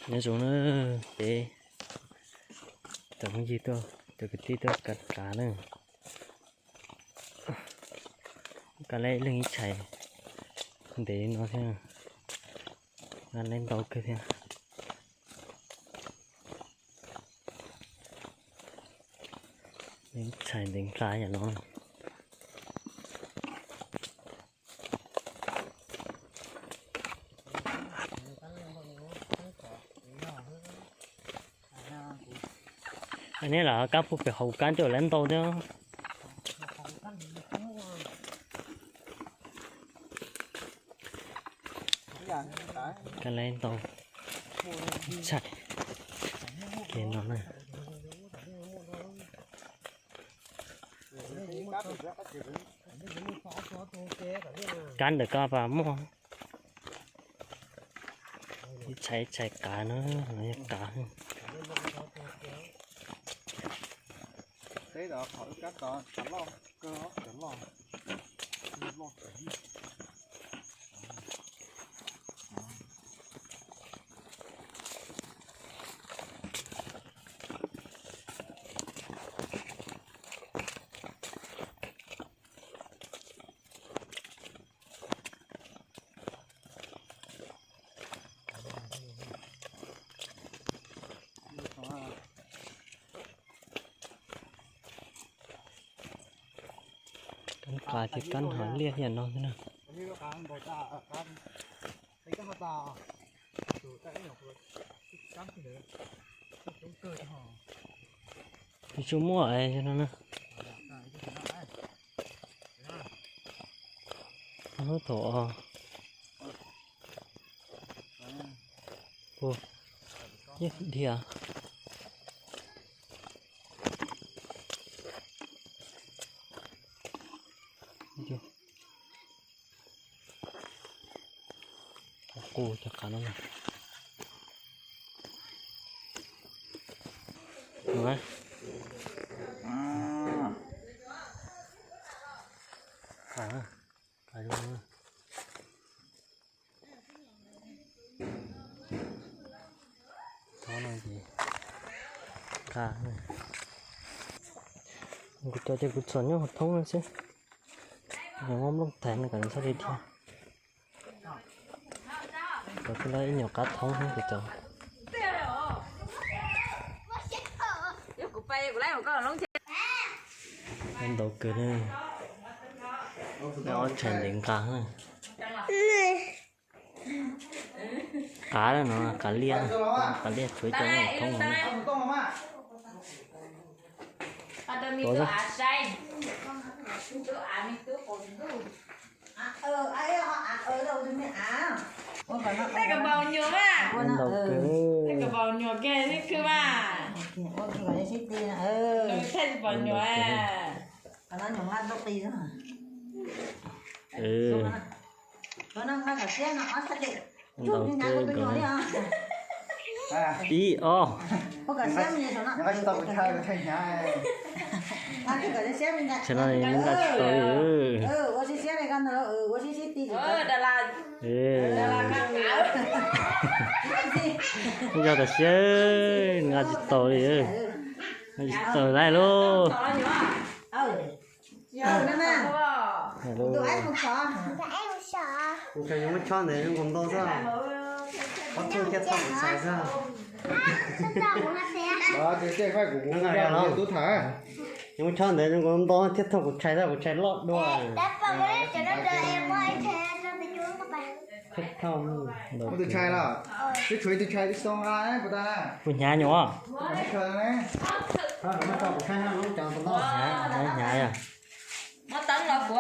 Nyob zoo na, peb cov phooj ywg tuaj, cov kwv tij tuaj kav kav na. Kav leb leej ib tshais ntev no thiab, kav leb ntau kawg thiab. Ib tshais ntev nqa yam no. Neb los kab puag pem hauv kab coj leb ntau thiab. Kab leb ntau tshais li no na. Kab ntawm ko pas muaj ib tshais ib tshais qav na, qav. Kab qav thiab kab hov liaj yam no xwb na. Tsis tshua muaj no na. Hnub thaum ua ib dhia. Qus cov qav no. Thaum no ces kuv cov ces kuv txom nyog thoob no xwb. Yog muab nplooj thaiv no kom nws txhob dhia dhia. Kom thiaj li ib nyuag qab thoob xwb kuv cov. Ntau kawg na. Ob tshais ntev nqa na. Qav no, qav liaj, qav liaj tshuav ib co thoob no. Ntau kawg. Ntau kawg. Ib ob. Tam no nqa tsis tau li. Yog tam sim nqa tsis tau li. Nqa tsis tau li lauj. Kuv tseem yuav muab chob ntawd zoo nkaus ntau xwb. Ob tug thiaj tau kuv tshais xwb. Tub tham, yuav muab chob ntawd zoo nkaus ntau thiaj tau kuv tshais xwb, kuv tshais loj dua. Thiaj tau. Muab tus tshais los, twb tshuav ib tug tshais xoo nqa puas tas na? Kuv hnyav nyuam. Hnyav, hnyav yog. Muab teeb los kuv.